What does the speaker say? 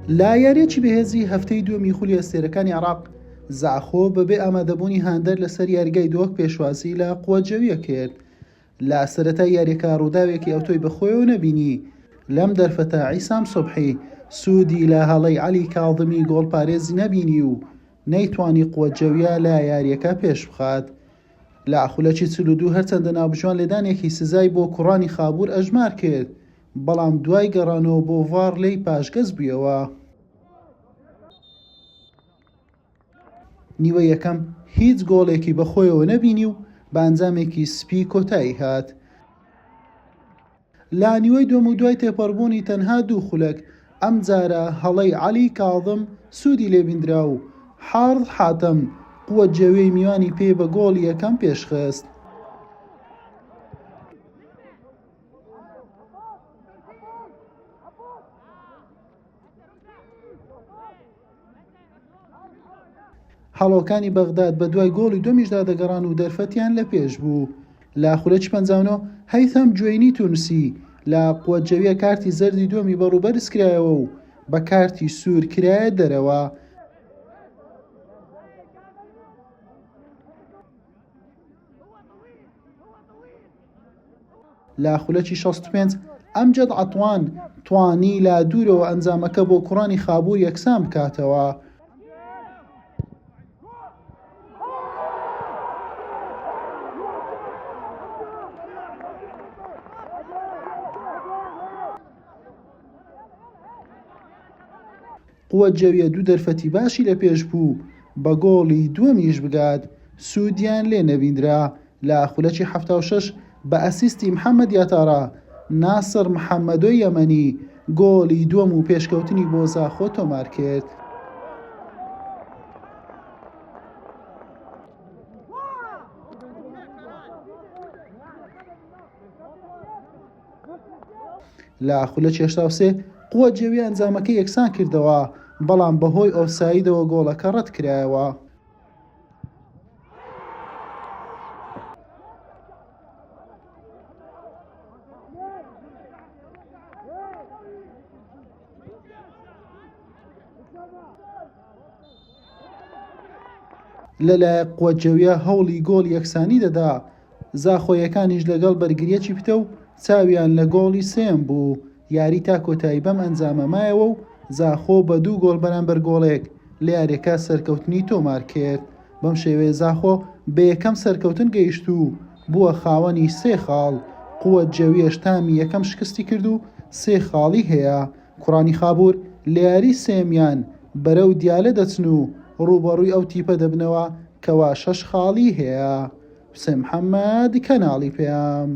لە یارییەکی بەهێزی هەفتەی دووەمی خولی ئەستێرەکانی عێراق، زاخۆ بەبێ ئامادەبوونی هاندەر لەسەر یاریگای دهۆک پێشوازی لە قوە جەوییە کرد. لە سەرەتای یارییەکە ڕووداوێکی ئەوتۆی بەخۆیەوە نەبینی، لەم دەرفەتە عیسام سوبحی سوودی لە هەڵەی عەلی کاظمی گۆڵپارێز نەبینی و نەیتوانی قوە جەوییە لە یارییەکە پێشبخات. لە خولەکی 42 هەرچەندە ناوبژیوان لێدانێکی سزای بۆ کوڕانی خابوور ئەژمار کرد، بەڵام دوای گەڕانەوە بۆ ڤاڕ لێی پاشگەز بوویەوە. نیوەی یەکەم هیچ گۆڵێکی بەخۆیەوە نەبینی و بە ئەنجامێکی سپی کۆتایی هات. لە نیوەی دووەم و دوای تێپەڕبوونی تەنها دوو خولەک، ئەمجارە هەڵەی عەلی کاظم سوودی لێبیندرا و حاڕ حاتەم قوەت جەوێی میوانی پێ بە گۆڵی یەکەم پێشخست. هەڵۆکانی بەغداد بە دوای گۆڵی دووەمیشدا دەگەڕان و دەرفەتیان لە پێش بوو. لە خولەکی 59 هەیثەم جوێنی تونسی لە قوەت جەویە کارتی زەردی دووەمی بەڕوو بەرزکرایەوە و بە کارتی سوور کرایە دەرەوە. لە خولەکی 65 ئەمجەد عەتوان توانی لە دوورەوە ئەنجامەکە بۆ کوڕانی خابوور یەکسان بکاتەوە. قوەت جەویە دوو دەرفەتی باشی لە پێش بوو بە گۆڵی دووەمیش بگات، سوودیان لێ نەبیندرا، لە خولەکی 76 بە ئەسیستی محەمەد یاتارا، ناسڕ محەمەدۆی یەمەنی گۆڵی دووەم و پێشکەوتنی بۆ زاخۆ تۆمارکرد. لە خولەکی 83 قوەت جەوی ئەنجامەکەی یەکسان کردەوە، بەڵام بەهۆی ئۆفسایدەوە گۆڵەکە ڕەتکرایەوە. لەلایەک قوەت جەویە هەوڵی گۆڵی یەکسانی دەدا، زاخۆیەکانیش لەگەڵ بەرگرییەکی پتەو چاویان لە گۆڵی سێیەم بوو، یاری تا کۆتایی بەم ئەنجامە مایەوە و زاخۆ بە دوو گۆڵ بەرامبەر گۆڵێک لە یارییەکە سەرکەوتنی تۆمارکرد، بەم شێوەیە زاخۆ بە یەکەم سەرکەوتن گەیشت و بووە خاوەنی سێ خاڵ، قوەت جەویەش تامی یەکەم شکستی کرد و سێ خاڵی هەیە، کوڕانی خابوور لە یاری سێیەمیان بەرەو دیالە دەچن و ڕووبەڕووی ئەو تیپە دەبنەوە کەوا شەش خاڵی هەیە. حوسێن محەمەد، کەناڵی پەیام.